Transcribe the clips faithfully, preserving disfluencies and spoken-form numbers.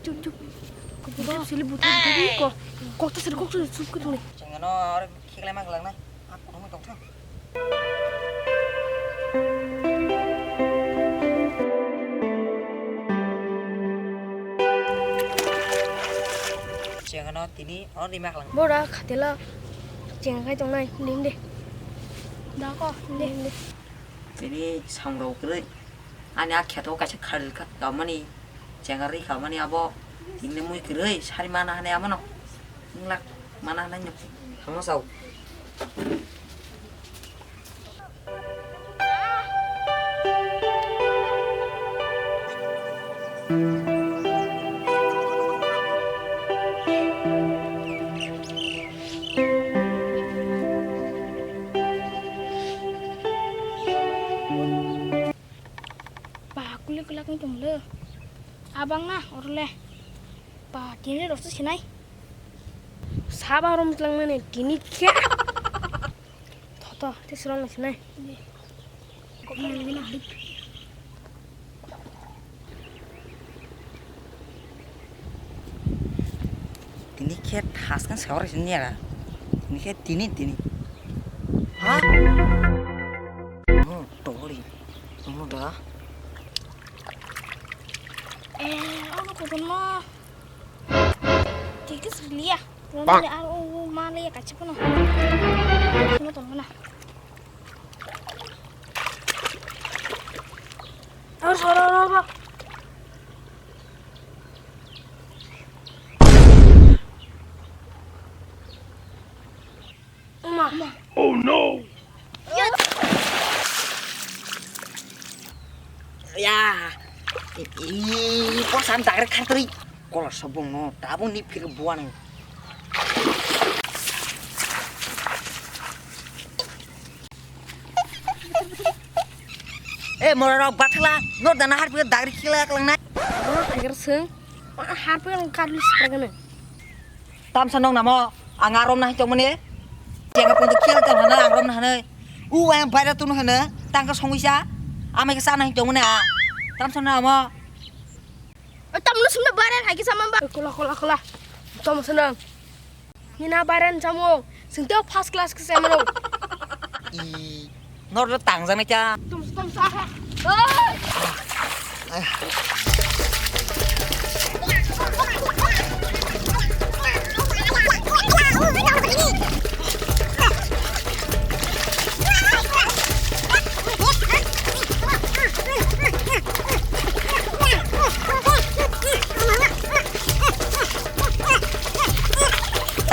Chup, chup. Buto sili buto diri ko. Kokta sili kokta sili chup kutuli. Chengano ore khiklai ma klang nai. Ak kuno tong thang. Chengano tini ore ma klang. Bora khatela cheng khai tong nai. Dinde. Da ko. Dinde. Tini samrok kwrwi. Ani a kheto kaisa kharil kha, kamani chenga rwi khamani abo. Tini mui kwrwi sari mana hane amano. Wng lak mana hane no. Hamo sao. Ba, kuli kulak ni tong le. Abang na, orle. Ba, tini rok se sinai. Saba rom tlang mane, tini khe. Tho, tho, te srong sinai. Tini khe thas khan sawar sin niya. Tini khe tini, tini. Ha? No, tori. No da. Eh, ano kotorno. Tikis liya. Bang. Tongo ar o ma liya kachi kono. Kono tongo na. Ar soro ro ro. Uma. Oh no! Ya. Ih, kok sam dagre khartri. Kola sobong no, tabung ni phir buan. Eh, mora rok bathla, no dana har phir dagre khila klang nai. Ro tiger sung, har phir karli spragana. Tamsa nong namo, ang arom na hintong mane. Chenga pon khel ta hana ang rom na hane. U ang baira tunu hane, tangka songwisa. Amai ka sana hintong mane a. Tamsa namo. Tamno sumna baira hai ki sama ba. Kola, kola, kola. Tamsa nang. Nina baira samo. Singto first class ke sama. I. Nor lo tang jana kya? Tum, tum, sa, ha. Oh!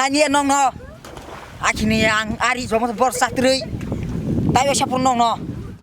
Tanya nong no. Akhini ang ari jomo bor satri. Tayo sapun nong no.